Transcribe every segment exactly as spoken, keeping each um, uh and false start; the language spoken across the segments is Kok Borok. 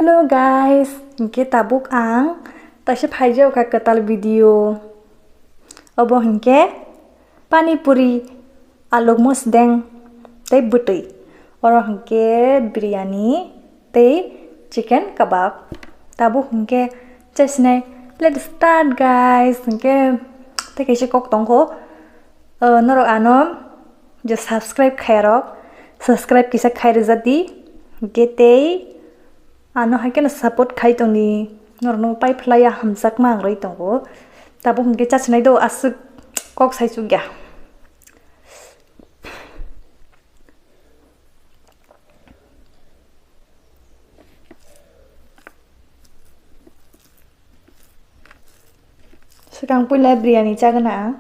Hello guys, hwnkhe tabuk ang taisa phaijak kha kwtal video. Obo hwnkhe pani puri, aluk mosdeng tei bwtwi. Oro hwnkhe biryani tei chicken kabab. Tabuk hwnkhe chasinai. Let's start guys. Hwnkhe tei kaisa kok tongkho. O, norok ano je subscribe khaiyarok, subscribe kisa khai rwjak di. Hwnkhe tei ano hai kheno support khai tong di. Norokno pai phlai ya hamjakma ang rwi tongo. Tabuk hwnkhe chasinai do, aswk kok sai chukya. Swkang puila biryani chagwna ang.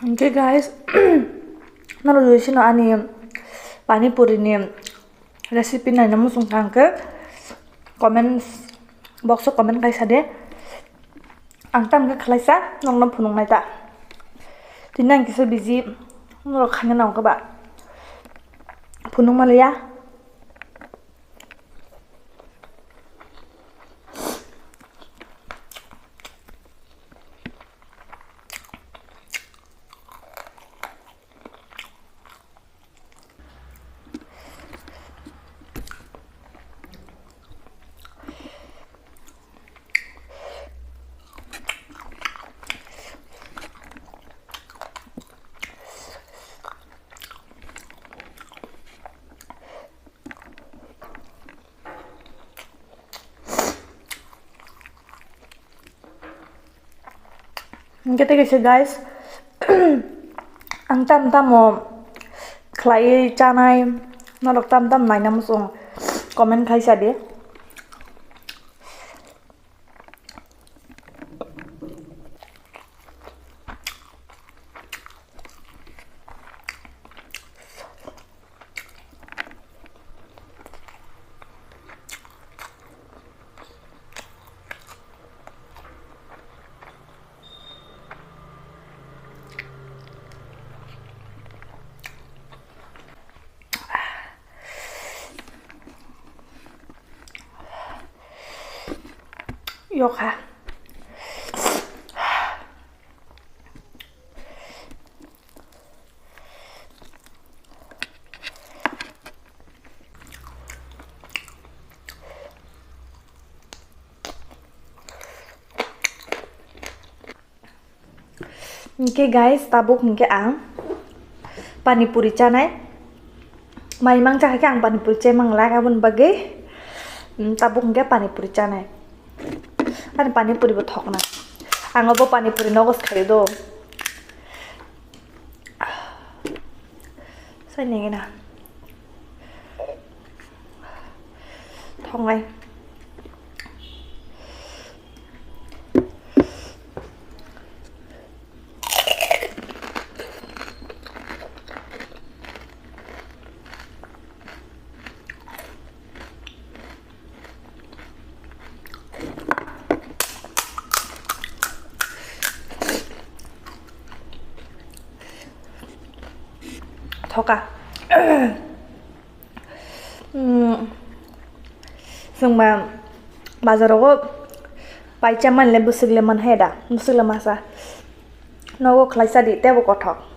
Hwnkhe guys, norok jodi sino ani pani puri ni recipe naina muchung kha hwnkhe comments box o comment kaisa de. Ang tamo khe khwlaisa nokno phunuknai ta. Tini ang kisa busy, norok khaina nang khe ba phunukma liya. Hwnkhe tei kaisa guys, ang tam tamo khlaiwi chanai, norok tam tam naina muchung, comment khai sa di. Yokha. Hwnkhe guys, tabuk hwnkhe ang pani puri chanai. Mai mangsa khe ang pani puri chai mangla, aboni bagwi, mm, tabuk hwnkhe pani puri chanai. Ani pani puri bo thokna. Ang obo pani puri nogo khaio do. Sai nengena. Thongnai. Thoka. Hmm. Chwngma bazar rogo paichamani le bwswk le manhai da, bwswk le masa. Nogo khlaisa di, tebo kothok.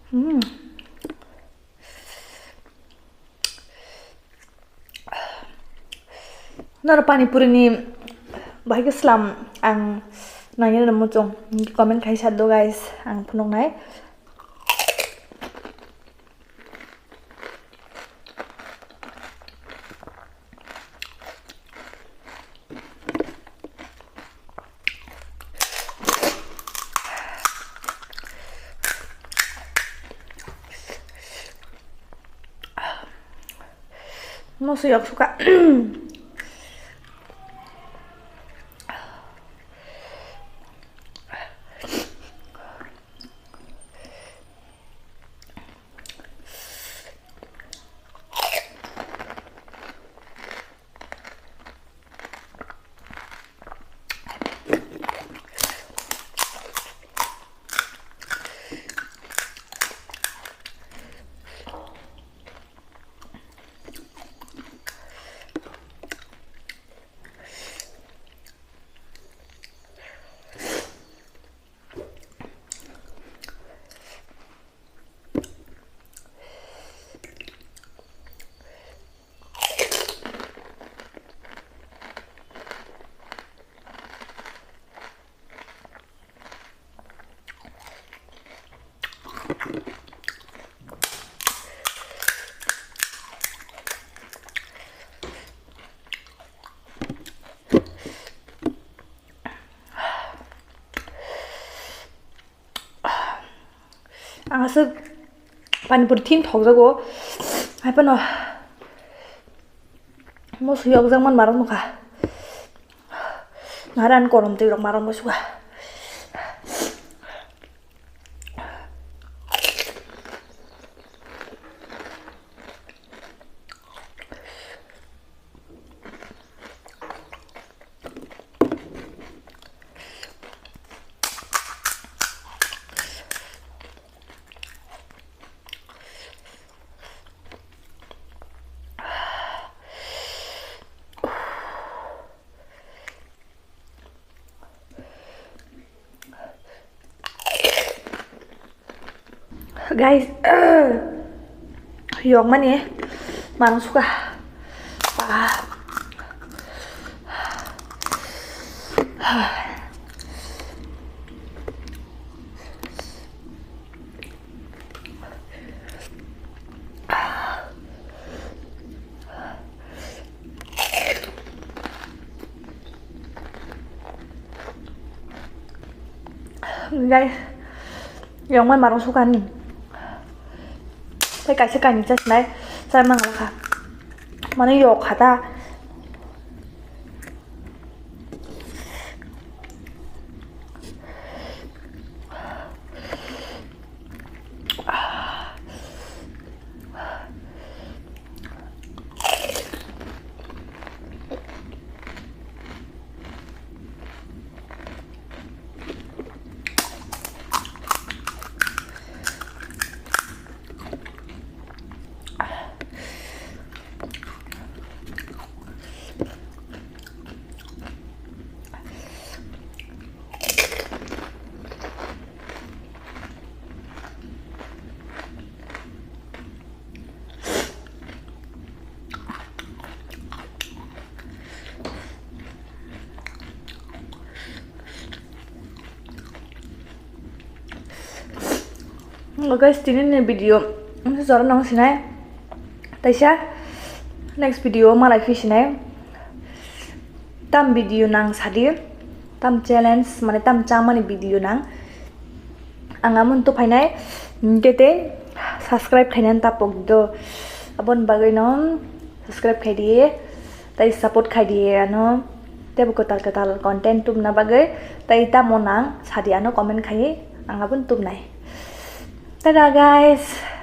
Hmm. Noro pani puri ni bahai khe slam ang naina muchung comment khai sa do guys, ang phunuknai. Moso yok suka. Ang aswk pani puri thin thokjago. Hai phano moso yokjakmani marok nukha. Naran korom twi rok marok moso kha. Guys, yokmani Manung suka. Ah. Guys, yongmai marung sukani. Tei kaisa kainwi chasnai, chai manglakha. Mane yok kha ta. Guys, tini ni video jora nang sinai taisa, next video malai phi sinai. Tam video nang sadi, tam challenge mane tam chamani video nang. Ang amon to phainai, hingke te subscribe khainani tapok do. Abon bagwi no subscribe khai di, tai support khai di ano. Tebo kwtal kwtal content tubna bagwi, tai tamo nang sadi ano comment khai, ang abon tubnai. Tada guys.